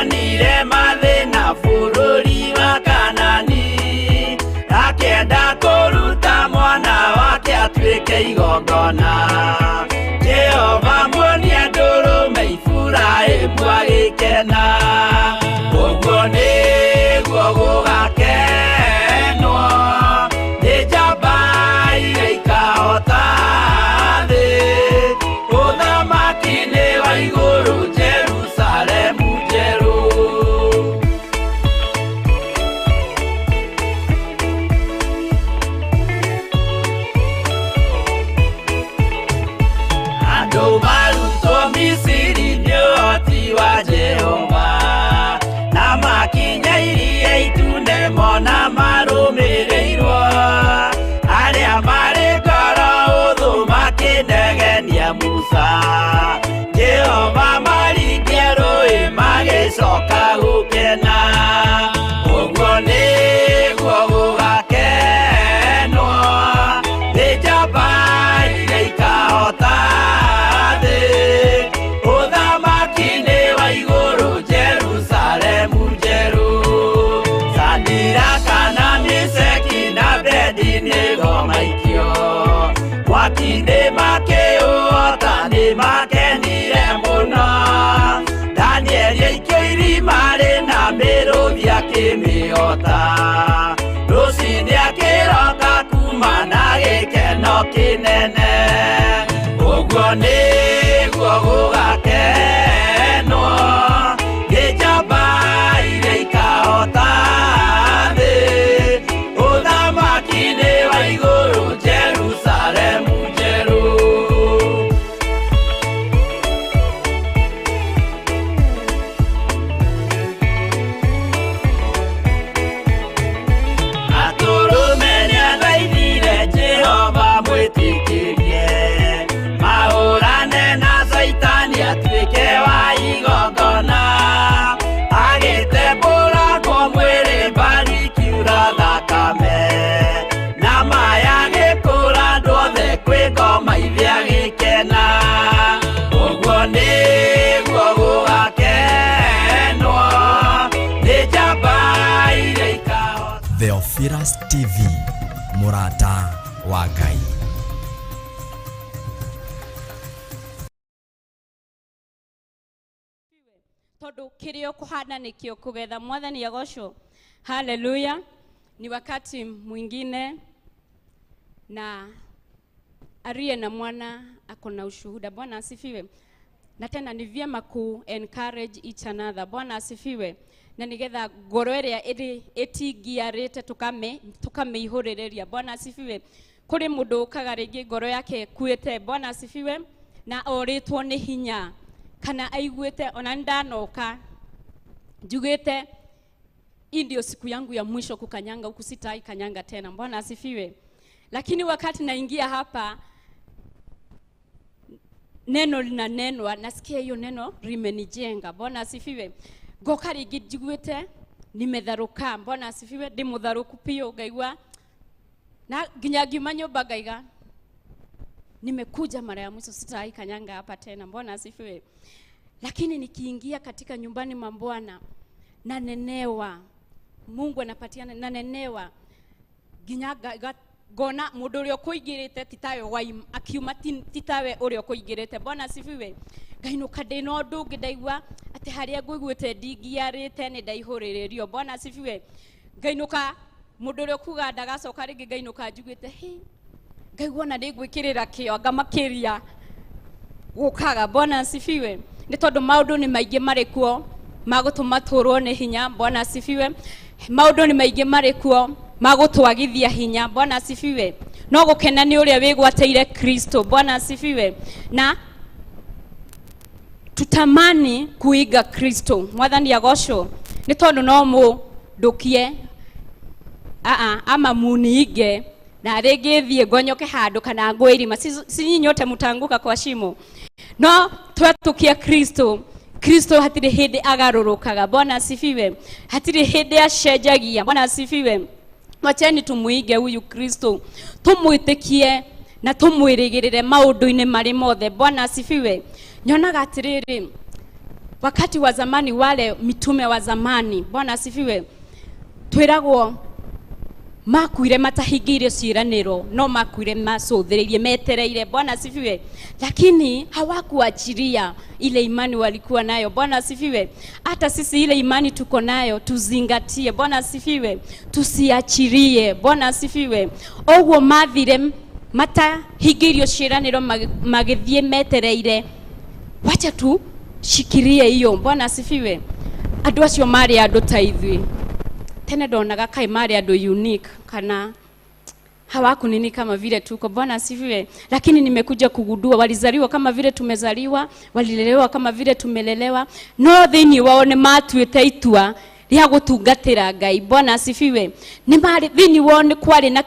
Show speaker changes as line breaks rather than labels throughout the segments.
Nĩonire mathĩna bũrũri wa Kanani, akĩenda kũruta mwana wake atuĩke igongona. Jehova muonia ndũrũme Iburahĩmu agĩkena. Ũguo nĩguo gũgakenwo nĩ njamba iria ikahota thĩ. Ũthamaki-inĩ wa igũrũ Jerusalemu njerũ. Andũ marutwo Misiri nĩ ũhoti wa Jehova, na makinya iria itune mona marũmĩrĩirwo. Arĩa marĩ ngoro hũthũ makĩnegenia Musa, Jehova maringia rũĩ magĩcoka gũkena. Ũguo nĩguo gũgakenwo nĩ njamba iria ikahota thĩ. Ũthamaki-inĩ wa igũrũ Jerusalemu njerũ. Sadiraka na Meshaki na Abednego maikio mwaki-inĩ makĩũhota nĩ makenire mũno. Danieli aikio irima rĩna mĩrũthi akĩmĩhota. Rũcinĩ akĩroka kuma na gĩkeno kĩnene. Ũguo nĩguo gũgakenwo nĩ njamba iria ikahota thĩ. Ũthamaki-inĩ wa igũrũ Jerusalemu njerũ. Atũrũme nĩathaithire Jehova mwĩtĩkĩrie, mahũrane na Caitani atuĩke wa igongona. Agĩtembũrangwo mwĩrĩ mbari ikiura thakame, na maya agĩkũra andũ othe kwĩ ngoma ithe agĩkena. Ũguo nĩguo gũgakenwo nĩ njamba iria ikahota.
Theophilus TV, mũrata wa Ngai.
Tondu kiria ukuhanda nikio kugetha. Mwathani agocwo. Haleluya. Ni wakati mwingine na ariye na mwana ako na ushuhuda. Bwana asifiwe. Na tena ni vyema ku encourage each another. Bwana asifiwe. Na nigetha ngoro ĩrĩa ĩrĩ ĩtingiarĩte tukamĩihũrĩrĩria. Bwana asifiwe. Kũrĩ mũndũ ũkaga rĩngĩ ngoro yake ĩkuĩte. Bwana asifiwe. Na orĩtwo nĩ hinya kana aiguĩte ona ndanoka njugĩte hii ndio siku yangu ya mwisho kukanyanga huku, sitai kanyanga tena. Bwana asifiwe. Lakini wakati naingia hapa neno linanenwa, nasikia hiyo neno limenijenga. Bwana asifiwe. Ngoka rĩngĩ njiguĩte nimetharũka. Bwana asifiwe. Ndĩ mũtharũku biũ ngaigua na nginya ngiuma nyũmba ngaiga nimekuja mara ya mwisho, sitai kanyanga hapa tena. Bwana asifiwe. Lakini nikiingia katika nyumbani mwa Bwana nanenewa, Mungu anapatiana, nanenewa nginya ngona mundu uria ukuingirite titawe waim akiuma titawe uria ukuingirite. Bwana asifiwe. Ngainuka ndina undu ungi ndaigua ati haria nguiguite ndingiarite ni ndaihuriririo. Bwana asifiwe. Ngainuka mundu uria ukuga ndagacoka ringi, ngainuka njiguite hi ngaigua na ningwikirira kio anga makiria gukaga. Bwana asifiwe. Ni tondu maundu ni maingi mari kuo magutuma turwo ni hinya. Bwana asifiwe. Maundu ni maingi mari kuo magutwagithia hinya. Bwana asifiwe. No gukena ni uria wigwateire Kristo. Bwana asifiwe. Na tutamani kuiga Kristo. Mwathani agocwo. Ni tondu no mundukie aa ama muniige na rĩngĩ thiĩ ngonyoke handũ kana ngwe irima, si nyote mũtanguka kwa shimo. No twetũkia Kristo, Kristo hatirĩ hĩndĩ agarũrũkaga. Bwana asifiwe. Hatirĩ hĩndĩ acenjagia. Bwana asifiwe. Wacheni tumuige huyu Kristo, tumwĩtĩkie na tumwĩrĩgĩrĩre maũndũ-inĩ marĩ mothe. Bwana asifiwe. Nyonaga atĩrĩrĩ, Wakati wa zamani, wale mitume wa zamani, Bwana asifiwe, twiragwo makuire matahingĩirio ciĩranĩro, no makuire macũthĩrĩirie metereire. Bwana asifiwe. Lakini hawakuachilia ile imani walikuwa nayo. Bwana asifiwe. Hata sisi ile imani tuko nayo tuzingatie. Bwana asifiwe. Tusiachilie. Bwana asifiwe. Oguo mathire matahingĩirio ciĩranĩro, magĩthiĩ metereire, wacha tu shikirie hiyo. Bwana asifiwe. Andũ acio marĩ andũ ta ithuĩ. Tene ndonaga kaĩ marĩ andũ unique kana hawakunini kama vile tuko. Bwana asifiwe. Lakini nimekuja kugundua walizaliwa kama vile tumezaliwa, walilelewa kama vile tumelelewa, no thĩinĩ wao nĩ matuĩte itua rĩa gũtungatĩra Ngai. Bwana asifiwe. Nĩ marĩ thĩinĩ wao nĩ kwarĩ na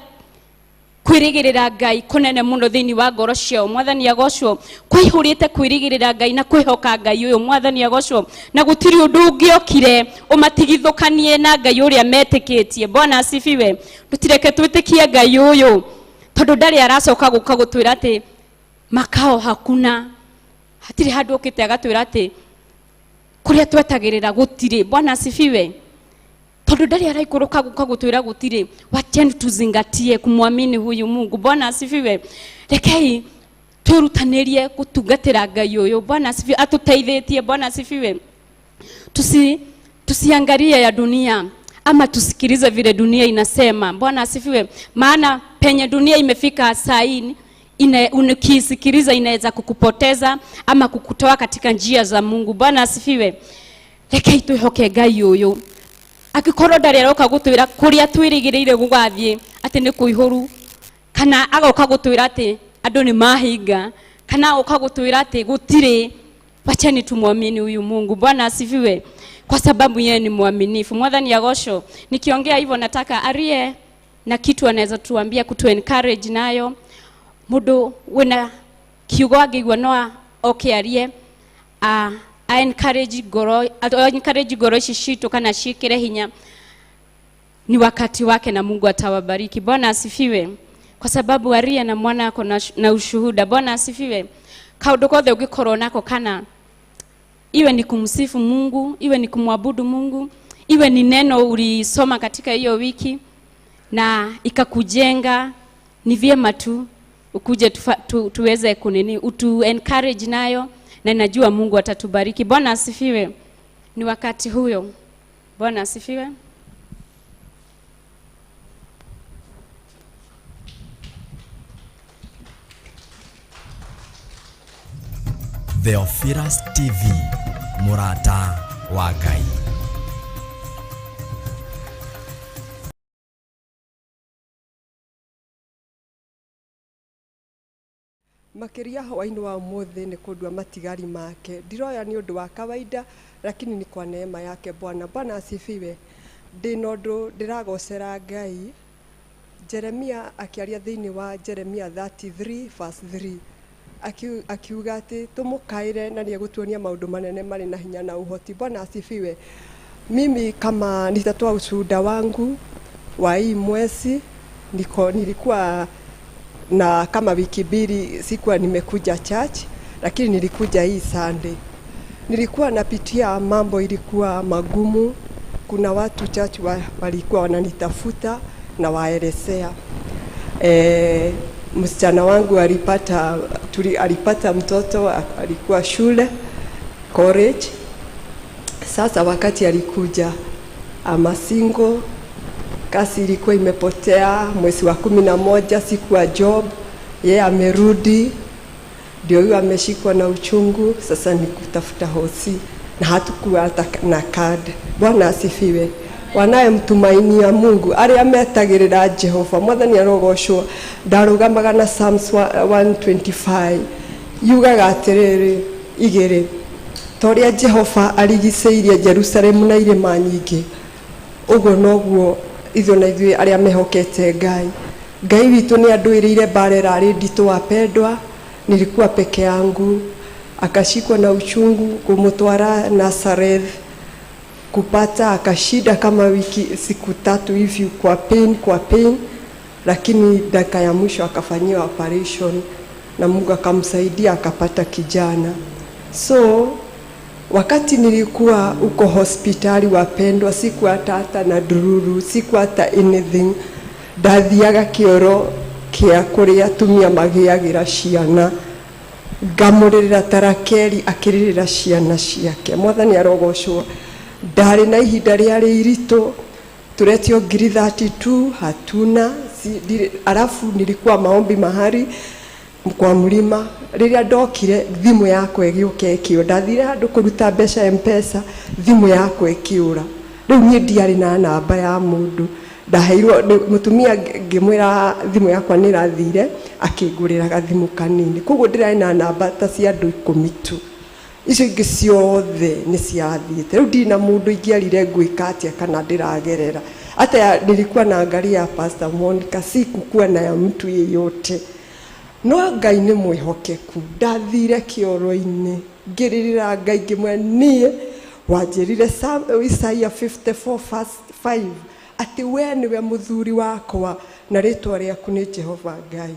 kwĩrĩgĩrĩra Ngai kũnene mũno thĩinĩ wa ngoro ciao. Mwathani agocwo. Kwaihũrĩte kwĩrĩgĩrĩra Ngai na kwĩhoka Ngai ũyũ. Mwathani agocwo. Na gũtirĩ ũndũ ũngĩokire ũmatigithũkanie na Ngai ũrĩa metĩkĩtie. Bwana asifiwe. Tũtireke twĩtĩkie Ngai ũyũ, tondũ ndarĩ aracoka gũka gũtwĩra atĩ makao hakuna. Hatirĩ handũ okĩte agatwĩra atĩ kũrĩa twetagĩrĩra gũtirĩ. Bwana asifiwe. Tondu ndari araikũrũka gũka gũtwĩra gũtirĩ. Wacheni tuzingatie kumwamini huyu Mungu. Bwana asifiwe. Rekei twĩrutanĩrie gũtungatĩra Ngai ũyũ. Bwana asifiwe. Atũteithĩtie. Bwana asifiwe. Tusiangalie ya dunia ama tusikilize vile dunia inasema. Bwana asifiwe. Maana penye dunia imefika saa hii, ukiisikiliza inaweza kukupoteza ama kukutoa katika njia za Mungu. Bwana asifiwe. Rekei twĩhoke Ngai ũyũ. Angĩkorwo ndarĩ aroka gũtwĩra kũrĩa twĩrĩgĩrĩire gũgathiĩ atĩ nĩ kũihũru, kana agoka gũtwĩra atĩ andũ nĩ mahinga, kana agoka gũtwĩra atĩ gũtirĩ, wacheni tumwamini huyu Mungu. Bwana asifiwe, kwa sababu yeye ni mwaminifu. Mwathani agocwo. Nikiongea hivyo nataka arie na kitu anaweza tuambia kutu encourage nayo. Mundu wina kiugo angĩigua no oke arie, a encourage ngoro, a encourage ngoro ici citũ kana ciĩkĩre hinya. Ni wakati wake na Mungu atawabariki. Bwana asifiwe. Kwa sababu aria na mwana ako na ushuhuda. Bwana asifiwe. Kaundu kothe ũngĩkorwo nako, kana iwe ni kumsifu Mungu, iwe ni kumwabudu Mungu, iwe ni neno ulisoma katika hiyo wiki na ikakujenga, ni vyema tu ukuje tuweze kunini, utu encourage nayo, na najua Mungu atatubariki. Bwana asifiwe. Ni wakati huyo. Bwana asifiwe.
Theophilus TV, mũrata wa Ngai.
Makĩria hwaĩ-inĩ wa ũmũthĩ nĩ kũndua matigari make. Ndiroya nĩ ũndũ wa kawaida, lakini ni kwa neema yake Bwana. Bwana asifiwe. Ndĩna ũndũ ndĩragocera Ngai. Jeremia akĩaria thĩinĩ wa Jeremia 33 verse 3, akiuga atĩ tũmũkaĩre na nĩegũtuonia maũndũ manene marĩ na hinya na ũhoti. Bwana asifiwe. Mimi kama nitatoa ushuhuda wangu wa hii mwezi, nilikuwa na kama wiki mbili sikuwa nimekuja church, lakini nilikuja hii Sunday. Nilikuwa napitia mambo ilikuwa magumu. Kuna watu church walikuwa wananitafuta na waelezea. Msichana wangu alipata mtoto, alikuwa shule college. Sasa wakati alikuja ama single, kazi ilikuwa imepotea mwezi wa 11, sikuwa job. Yeye amerudi, ndio huyo ameshikwa na uchungu. Sasa ni kutafuta hosi na hatukuwa hata na card. Bwana asifiwe. Wanayemtumainia Mungu, arĩa metagĩrĩra Jehova, Mwathani arogocwo. Ndarũgamaga na Psalms 125, yugaga atĩrĩrĩ igĩrĩ, ta ũrĩa Jehova arigicĩirie Jerusalemu na irĩma nyingĩ, ũguo noguo ithuĩ na ithuĩ arĩa mehokete Ngai. Ngai witũ nĩ andũĩrĩire mbara ĩrarĩ nditũ. Wapendwa, nilikuwa peke yangu, akashikwa na uchungu kumutwara Nazareth kupata, akashida kama wiki siku 3 hivi kwa pain, kwa pain, lakini dakika ya mwisho akafanyiwa operation na Mungu akamsaidia akapata kijana. So Wakati nilikuwa uko hospitali, wapendwa, sikuwa hata na ndururu, sikuwa hata anything. Ndathiaga kĩoro kĩa kũrĩa atumia magĩagĩra ciana, ngamũrĩrĩra ta Rakeli akĩrĩrĩra ciana ciake. Mwathani arogocwo. Ndarĩ na ihinda rĩarĩ iritũ, turetio ngiri 32 hatuna alafu nilikuwa maombi mahali kwa mlima. Rĩrĩa ndokire, thimũ yakwa ĩgĩũka ĩkĩũra. Ndathire handũ kũruta mbeca Mpesa, thimũ yakwa ĩkĩũra. Rĩu niĩ ndiarĩ na namba ya mũndũ. Ndaheirwo nĩ mũtumia, ngĩmwĩra thimũ yakwa nĩ ĩrathire, akĩngũrĩra gathimũ kanini. Koguo ndĩrarĩ na namba ta cia andũ 10 tu, icio ingĩ ciothe nĩ ciathiĩte. Rĩu ndirĩ na mũndũ ingĩarire ngwĩka atĩa kana ndĩragerera hata. Nilikuwa naangalia Pastor Monica, sikukuwa na ya mtu yeyote, no Ngai nĩ mwĩhokeku. Ndathire kĩoro-inĩ, ngĩrĩrĩra Ngai, ngĩmwĩra, niĩ wanjĩrire Isaia 54 verse 5 atĩ we nĩwe mũthuri wakwa na rĩtwa rĩaku nĩ Jehova Ngai.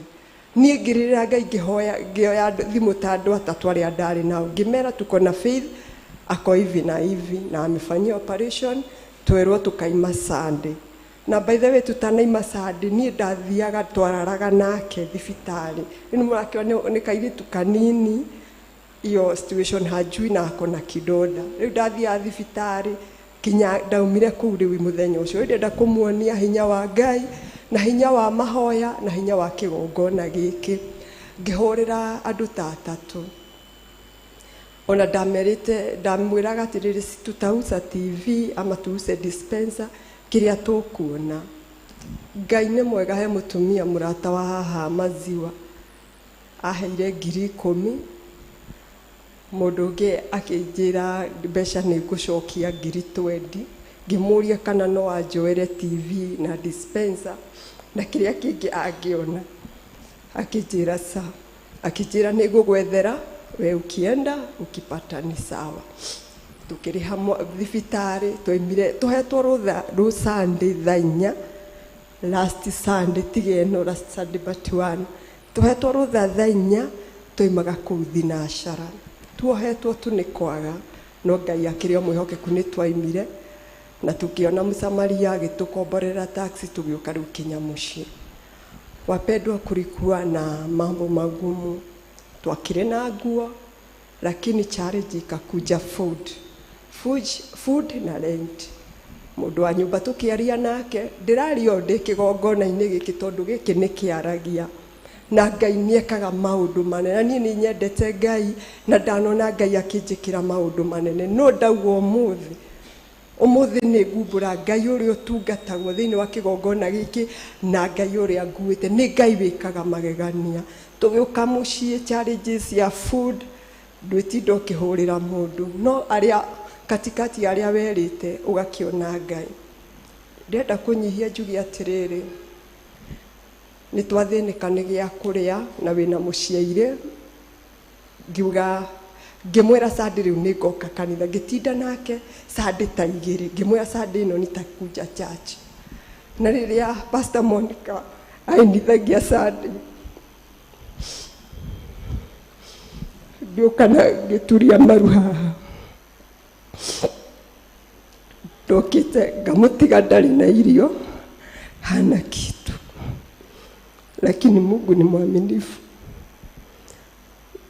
Niĩ ngĩrĩrĩra Ngai, ngĩhoya, ngĩoya thimũ ta andũ atatũ arĩa ndarĩ nao, ngĩmera tuko na Faith, ako hivi na hivi na amefanyia operation, twerwo tukaima Sunday. Na by the way, tutanaima Sunday, niĩ ndathiaga, twararaga nake thibitarĩ. Rĩu nĩ mũrakĩona nĩ kairĩtu kanini, hiyo situation hajui na ako na kidonda. Rĩu ndathiaga thibitarĩ kinya ndaumire kũu. Rĩu mũthenya ũcio rĩu ndĩrenda kũmuonia hinya wa Ngai na hinya wa mahoya na hinya wa kĩgongona gĩkĩ. Ngĩhũrĩra andũ ta atatũ, ona ndamerĩte, ndamwĩraga atĩrĩrĩ, tutauza TV ama tuuze dispenser, kĩrĩa tũkuona. Ngai nĩ mwega, he mũtumia mũrata wa haha maziwa aheire 10,000. Mũndũ ũngĩ akĩnjĩra mbeca nĩ ngũcokia 20,000. Ngĩmũria kana no anjoere TV na dispenser na kĩrĩa kĩngĩ angĩona. Akĩnjĩra sawa, akĩnjĩra nĩ ngũgwethera, we ukienda ukipata ni sawa. Tukĩrĩha thibitarĩ, twaimire tũhetwo rũtha rũ Sunday thaa 4, last Sunday, tiga ĩno last Sunday but one. Tũhetwo rũtha thaa 4, twaimaga kũu thinacara, tuohetwo tu nĩ kwaga, no Ngai akĩrĩ o mwĩhokeku. Nĩ twaimire na tũkĩona mũsamaria agĩtũkomborera taxi, tũgĩũka rĩu kinya mũciĩ. Wapendwa, kulikuwa na mambo magumu. Twakire na nguo, lakini challenge ikakuja, food, food, food na rent. Mũndũ wa nyũmba tũkĩaria nake, ndĩraria o ndĩ kĩgongona-inĩ gĩkĩ tondũ gĩkĩ nĩ kĩaragia na Ngai nĩekaga maũndũ manene. Na niĩ nĩ nyendete Ngai na ndanona Ngai akĩnjĩkĩra maũndũ manene, no ndauga ũmũthĩ, ũmũthĩ nĩ ngumbũra Ngai ũrĩa ũtungatagwo thĩinĩ wa kĩgongona gĩkĩ na Ngai ũrĩa nguĩte nĩ Ngai wĩkaga magegania. Tũgĩũka mũciĩ, challenges ya food, ndwĩtinda ũkĩhũrĩra mũndũ, no arĩa katikati ya arĩa werĩte ũgakĩona Ngai. Ndĩrenda kũnyihia njuge atĩrĩrĩ, nĩ twathĩnĩka nĩ gĩa kũrĩa na wĩna mũciaire. Ngiuga, ngĩmwĩra Sunday rĩu nĩ ngoka kanitha. Ngĩtinda nake Sunday ta 2, ngĩmwĩra Sunday ĩno nitakuja church. Na rĩrĩa Pastor Monica ainithagia Sunday, ngĩũka na ngĩturia maru haha. Ndokĩte ngamũtiga ndarĩ na irio, hana kitu, lakini Mungu ni mwaminifu.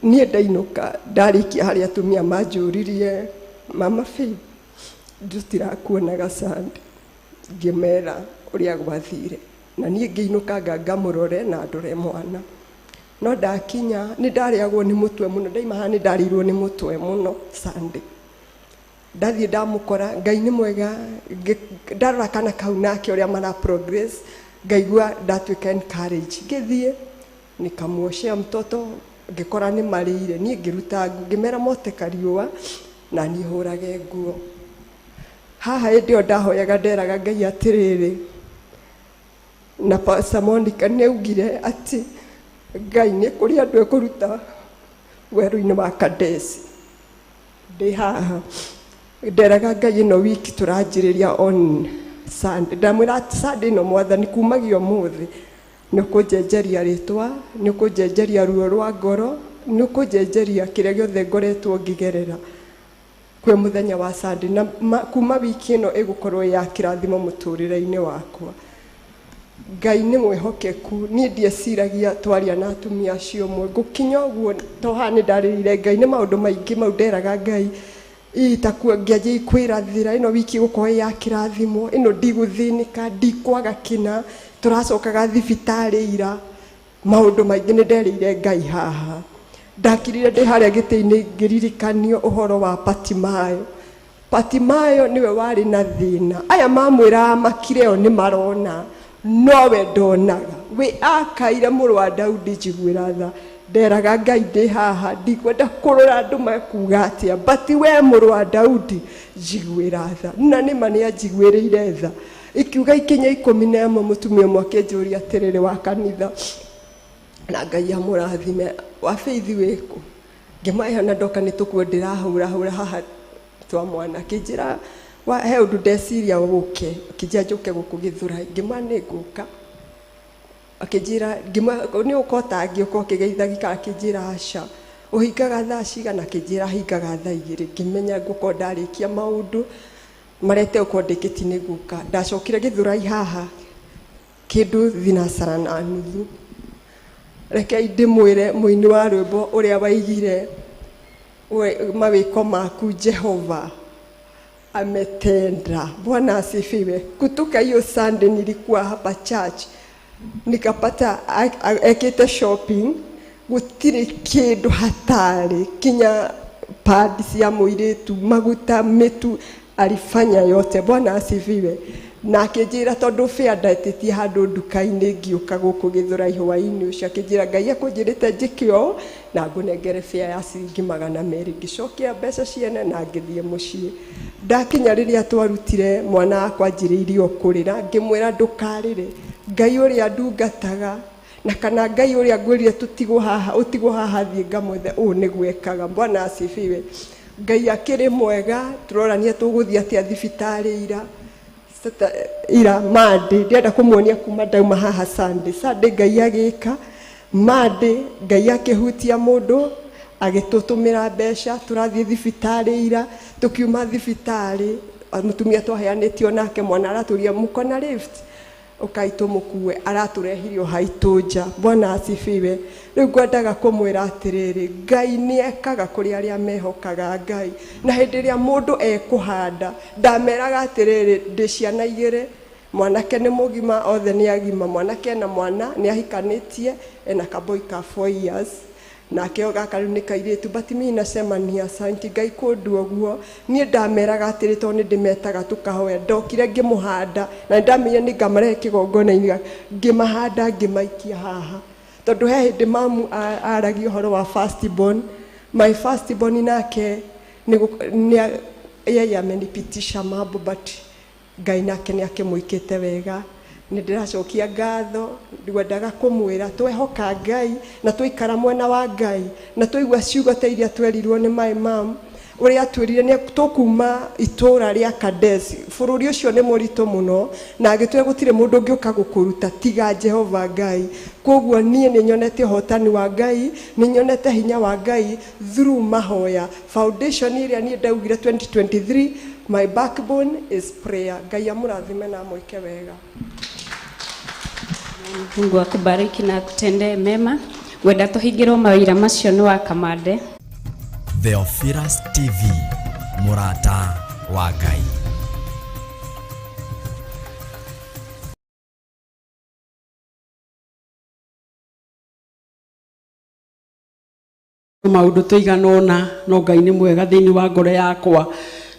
Niĩ ndainũka, ndarĩkia harĩa atumia manjũririe, "Mama Faith, tũtirakuonaga Sunday." Ngĩmera ũrĩa gwathire, na niĩ ngĩinũka nga ngamũrore na ndore mwana. No ndakinya nĩ ndarĩagwo nĩ mũtwe mũno. Ndaima haha nĩ ndarĩirwo nĩ mũtwe mũno. Sunday ndathiĩ ndamũkora, Ngai nĩ mwega. Ndarora kana kau nake ũrĩa mara progress, ngaigua ndatuĩka encourage. Ngĩthiĩ nikamuoshea mtoto, ngĩkora nĩ marĩire. Niĩ ngĩruta nguo, ngĩmera mote kariũa na niĩ hũrage nguo haha. Hĩndĩ ĩyo ndahoyaga, nderaga Ngai atĩrĩrĩ, na Pastor Monica nĩ augire atĩ Ngai nĩ kũrĩ andũ ekũruta werũ-inĩ wa Kadesi. Ndĩ haha nderaga Ngai, ĩno wiki tũranjĩrĩria on Sunday, ndamwĩra atĩ Sunday ĩno, Mwathani, kumagia ũmũthĩ nĩ ũkũnjenjeria rĩtwa, nĩ ũkũnjenjeria ruo rwa ngoro, nĩ ũkũnjenjeria kĩrĩa gĩothe ngoretwo ngĩgerera. Kwĩ mũthenya wa Sunday na kuma wiki ĩno ĩgũkorwo ya kĩrathimo mũtũrĩre-inĩ wakwa. Ngai nĩ mwĩhokeku. Niĩ ndieciragia twaria na atumia acio ũmwe ngũkinya ũguo, to haha nĩ ndarĩrĩire Ngai nĩ maũndũ maingĩ mau nderaga Ngai itakuo ngĩanjia kwĩrathĩra ĩno wiki ĩgũkorwo ya kĩrathimo ĩno, ndigũthĩnĩka, ndikwaga kĩna, tũracokaga thibitarĩ ira, maũndũ maingĩ nĩ nderĩire Ngai. Haha ndakirire ndĩ harĩa gĩtĩ-inĩ ngĩririkanio ũhoro wa Patimayo. Patimayo nĩwe warĩ na thĩna, aya mamwĩraga makire o nĩ marona, nowe ndonaga. We akaire, "Mũrũ wa Daudi, njiguĩra tha." Nderaga Ngai ndĩ haha, ndikwenda kũrora andũ makuga atĩa, but we mũrũ wa Daudi, njiguĩra tha. Na nĩma nĩ anjiguĩrĩire tha. Ikiuga ikinya 11, mũtumia ũmwe akĩnjũria atĩrĩrĩ, wa kanitha, na Ngai amũrathime, "Wa Faith wĩkũ?" Ngĩmahe na ndoka nĩ tũkuo ndĩrahũrahũra haha twa mwana. Akĩnjĩra, "He ũndũ ndeciria ũke." Akĩnjĩra njũke gũkũ Gĩthũrai. Ngĩmwĩra nĩ ngũka. Akĩnjĩra, ngĩmwĩra nĩ ũka ũtangĩũka ũkĩgeithagia kana? Akĩnjĩra aca. "Ũhingaga thaa cigana?" Akĩnjĩra hingaga thaa 2. Ngĩmenya ngũkorwo ndarĩkia maũndũ marĩa itegũkorwo ndĩkĩtie nĩ ngũka. Ndacokire Gĩthũrai haha kĩndũ 3:30. Rekei ndĩmwĩre mũini wa rwĩmbo ũrĩa waigire, "Mawĩko maku Jehova ametenda." Bwana asifiwe. Kutoka hiyo Sunday nilikuwa hapa church, nikapata ekĩte shopping, gũtirĩ kĩndũ hatarĩ, kinya pad cia mũirĩtu, maguta, mĩtu, alifanya yote. Bwana asifiwe. Na akĩnjĩra tondũ fare ndetĩtie handũ nduka-inĩ, ngĩũka gũkũ Gĩthũrai hwaĩ-inĩ ũcio, akĩnjĩra Ngai akũnjĩrĩte njĩke ũũ na ngũnengere fare ya ciringi 200. Ngĩcokia mbeca ciene na ngĩthiĩ mũciĩ. Ndakinya rĩrĩa twarutire mwana wakwa, anjĩrĩirie o kũrĩra. Ngĩmwĩra, "Ndũkarĩre, Ngai ũrĩa ndungataga na kana Ngai ũrĩa ngwĩrire tũtigwo haha, ũtigwo haha, thiĩ ngamwethe, ũũ nĩguo ekaga." Bwana asifiwe. Ngai akĩrĩ mwega. Tũrorania tũgũthiĩ atĩa thibitarĩ ira ira Monday. Ndĩrenda kũmuonia kuma ndauma haha Sunday. Sunday Ngai agĩka, Monday Ngai akĩhutia mũndũ, agĩtũtũmĩra mbeca, tũrathiĩ thibitarĩ ira. Tũkiuma thibitarĩ, mũtumia twaheanĩtio nake mwana aratũria, "Mko na lift? Ũkai tũmũkue." Aratũrehire o haitũ nja. Bwana asifiwe. Rĩu ngwendaga kũmwĩra atĩrĩrĩ, Ngai nĩ ekaga kũrĩ arĩa mehokaga Ngai. Na hĩndĩ ĩrĩa mũndũ ekũhanda, ndameraga atĩrĩrĩ, ndĩ ciana igĩrĩ, mwanake nĩ mũgima, othe nĩ agima. Mwanake ena mwana, nĩ ahikanĩtie, ena kaboi ka 4 years, nake gaka rĩu nĩ kairĩtu. But mi nasema ni asanti Ngai kũndua ũguo. Niĩ ndameraga atĩrĩ, tondũ nĩ ndĩmetaga tũkahoya, ndokire ngĩmũhanda na nĩ ndamenyire nĩ ngamarehe kĩgongona-inĩ. Ngĩmahanda, ngĩmaikia haha, tondũ he hĩndĩ mamu aragia ũhoro wa first born. My first born nake yeye amenipitisha mambo, but Ngai nake nĩ akĩmwĩkĩte wega. Nĩ ndĩracokia ngatho. Ngwendaga kũmwĩra twehoka Ngai na twaikara mwena wa Ngai na twaigua ciugo ta iria twerirwo nĩ my mom, ũrĩa atwĩrire nĩ tũkuma itũũra rĩa Kades, bũrũri ũcio nĩ mũritũ mũno, na agĩtwĩra gũtirĩ mũndũ ũngĩũka gũkũruta tiga Jehova Ngai. Koguo niĩ nĩ nyonete ũhotani wa Ngai, nĩ nyonete hinya wa Ngai through mahoya. Foundation ĩrĩa niĩ ndaugire 2023, my backbone is prayer. Ngai amũrathime na amwĩke wega.
Mungu akubariki na akutendee mema. Ngwenda tũhingĩrwo mawĩra macio nĩ wa Kamande.
Theophilus TV, mũrata wa Ngai.
Maũndũ tũigana ũna, no Ngai nĩ mwega. Thĩinĩ wa ngoro yakwa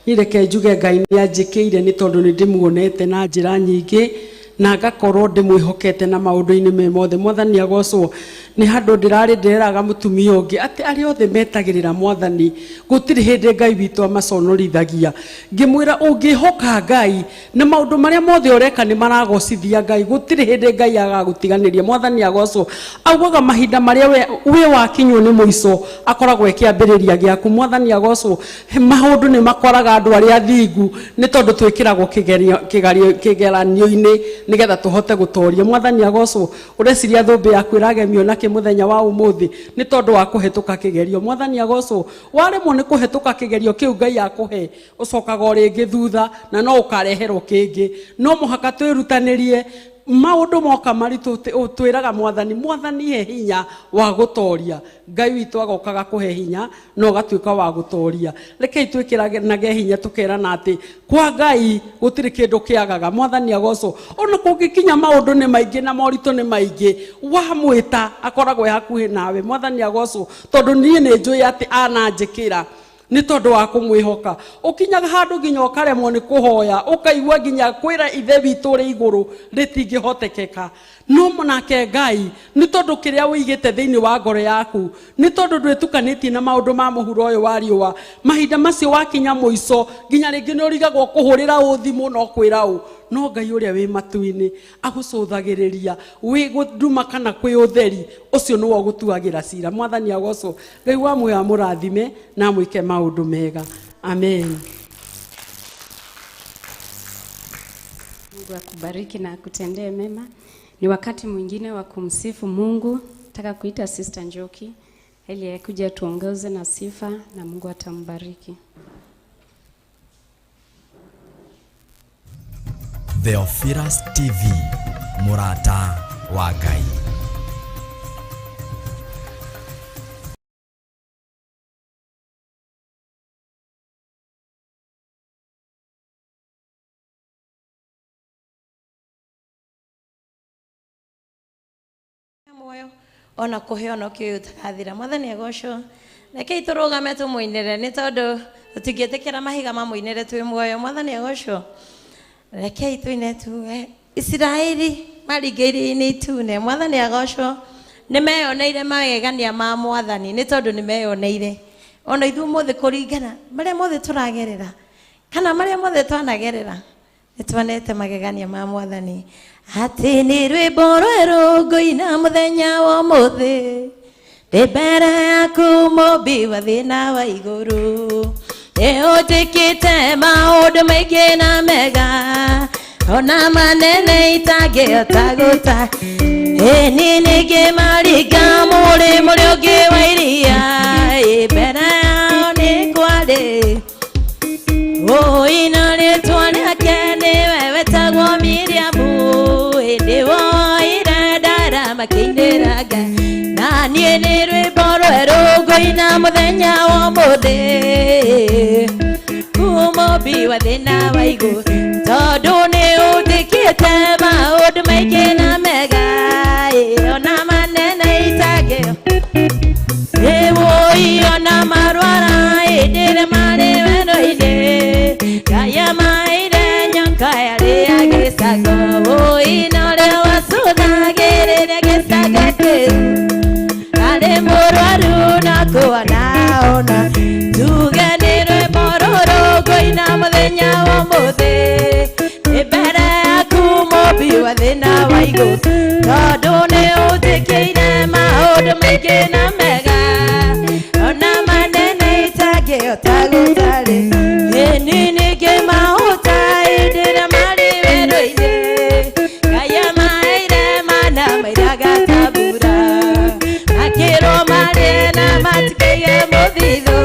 niĩ, reke njuge Ngai nĩ anjĩkĩire, nĩ tondũ nĩ ndĩmuonete na njĩra nyingĩ na ngakorwo ndĩmwĩhokete na maũndũ-inĩ me mothe. Mwathani agocwo. Nĩ handũ ndĩrarĩ ndĩreraga mũtumia ũngĩ atĩ arĩa othe metagĩrĩra Mwathani, gũtirĩ hĩndĩ Ngai witũ amaconorithagia. Ngĩmwĩra, ũngĩhoka Ngai na maũndũ marĩa mothe ũreka nĩ maragocithia Ngai, gũtirĩ hĩndĩ Ngai agagũtiganĩria. Mwathani agocwo. Augaga mahinda marĩa wĩ wakinywo nĩ mũico, akoragwo ekĩambĩrĩria gĩaku. Mwathani agocwo. Maũndũ nĩ makoraga andũ arĩa athingu, nĩ tondũ twĩkĩragwo kĩgeranio-inĩ. Nĩgetha tũhote gũtoria. Mwathani agocwo. Ũreciria thũmbĩ yaku ĩragemio nakĩ mũthenya wa ũmũthĩ? Nĩ tondũ wa kũhetũka kĩgerio. Mwathani agocwo. Waremwo nĩ kũhetũka kĩgerio kĩu Ngai akũhe, ũcokaga o rĩngĩ thutha na no ũkareherwo kĩngĩ. No mũhaka twĩrutanĩrie. Maũndũ moka maritũ, twĩraga Mwathani, "Mwathani, he hinya wa gũtoria." Ngai witũ agokaga kũhe hinya na ũgatuĩka wa gũtoria. Rekei twĩkĩranage hinya, tũkerana atĩ kwa Ngai gũtirĩ kĩndũ kĩagaga. Mwathani agocwo. Ona kũngĩkinya maũndũ nĩ maingĩ na moritũ nĩ maingĩ, wamwĩta akoragwo e hakuhĩ nawe. Mwathani agocwo, tondũ niĩ nĩ njũĩ atĩ ananjĩkĩra nĩ tondũ wa kũmwĩhoka. Ũkinyaga handũ nginya ũkaremwo nĩ kũhoya, ũkaigua nginya kwĩra Ithe witũ ũrĩ igũrũ rĩtingĩhotekeka, no nake Ngai, nĩ tondũ kĩrĩa ũigĩte thĩinĩ wa ngoro yaku, nĩ tondũ ndwĩtukanĩtie na maũndũ ma mũhuro ũyũ wa riũa, mahinda macio wakinya mũico, nginya rĩngĩ nĩ ũrigagwo kũhũrĩra ũ thimũ no kwĩra ũ, no Ngai ũrĩa wĩ matu-inĩ agũcũthagĩrĩria wĩ nduma kana kwĩ ũtheri, ũcio nĩwe ũgũtuagĩra cira. Mwathani agocwo. Ngai wa muoyo amũrathime na amwĩke maũndũ mega. Amen.
Mungu akubariki na akutendee mema. Ni wakati mwingine wa kumsifu Mungu. Nataka kuita Sister Njoki ili akuja tuongoze na sifa na Mungu atambariki.
Theophilus TV, mũrata wa Ngai.
Muoyo ona kũhe ona kĩ ũtagathira. Mwathani agocwo. Rekei tũrũgame tũmũinĩre, nĩ tondũ tũtingĩtĩkĩra mahiga mamũinĩre twĩ muoyo. Mwathani agocwo. Rekei tũine tuge Isiraeli maringĩirie-inĩ itune. Mwathani agocwo. Nĩ meyoneire magegania ma Mwathani, nĩ tondũ nĩ meyoneire. Ona ithuĩ ũmũthĩ, kũringana marĩa mothe tũragerera kana marĩa mothe twanagerera, nĩ tuonete magegania ma Mwathani. Atĩ nĩ rwĩmbo rwerũ ngũina mũthenya wa ũmũthĩ ndĩ mbere yaku, mũmbi wa thĩ na wa igũrũ. Nĩ ũnjĩkĩte maũndũ maingĩ na mega ona manene itangĩhota gũta. Ĩni ningĩ maringa mũrĩmo ũrĩa ũngĩ wa iria, ĩ mbere yao nĩ kwarĩ ũina rĩtwa rĩake nĩwe wetagwo Miriamu. Hĩndĩ woire ndara makĩinĩra Ngai. Na niĩ nĩ rwĩmbo rwerũ ngũina mũthenya wa ũmũthĩ mũmbi wa thĩ na wa igũrũ, tondũ nĩ ũnjĩkĩte maũndũ maingĩ na mega, ĩ ona manene itangĩo. Ĩwũi ona marwara hĩndĩ ĩrĩa marĩ werũ-inĩ, Ngai amaheire nyoka yarĩ ya gĩcango. Wũi na ũrĩa wacũthagĩrĩria gĩcango kĩu arĩ mũrwaru na kuona ona. Tuge nĩ rwĩmbo rũrũ ngũina mũthenya wa ũmũthĩ nĩ mbere yaku, mũmbi wa thĩ na wa igũrũ, tondũ nĩ ũnjĩkĩire maũndũ maingĩ na mega ona manene itangĩhota gũtarĩ. Ĩni ningĩ mahũta hĩndĩ ĩrĩa marĩ werũ-inĩ, Ngai amaheire mana mairaga ta mbura, makĩrwo marĩe na matikaige mũthithũ.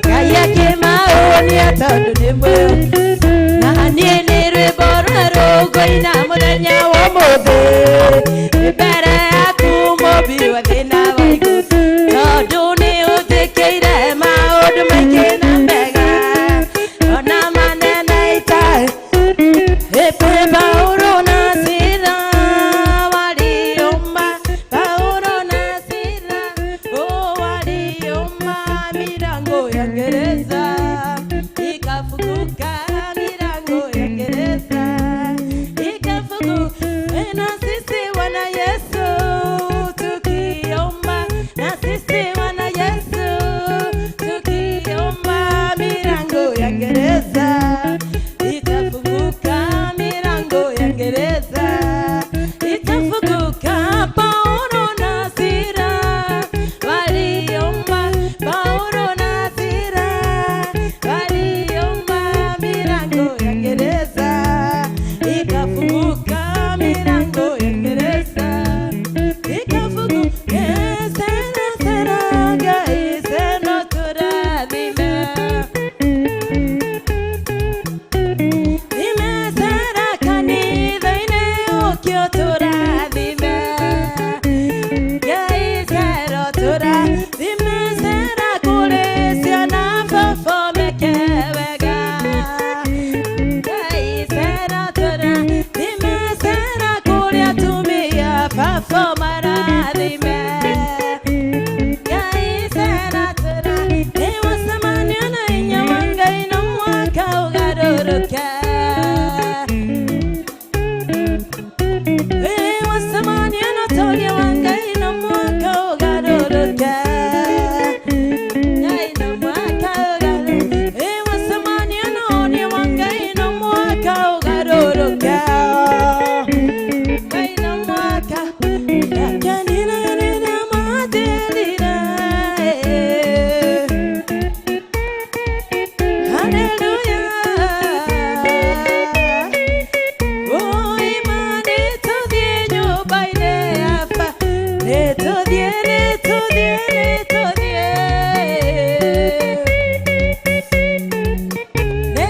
Ngai akĩmaũnia tondũ nĩ mwĩũ. Na niĩ nĩ rwĩmbo rwerũ ngũina mũthenya wa ũmũthĩ nĩ mbere.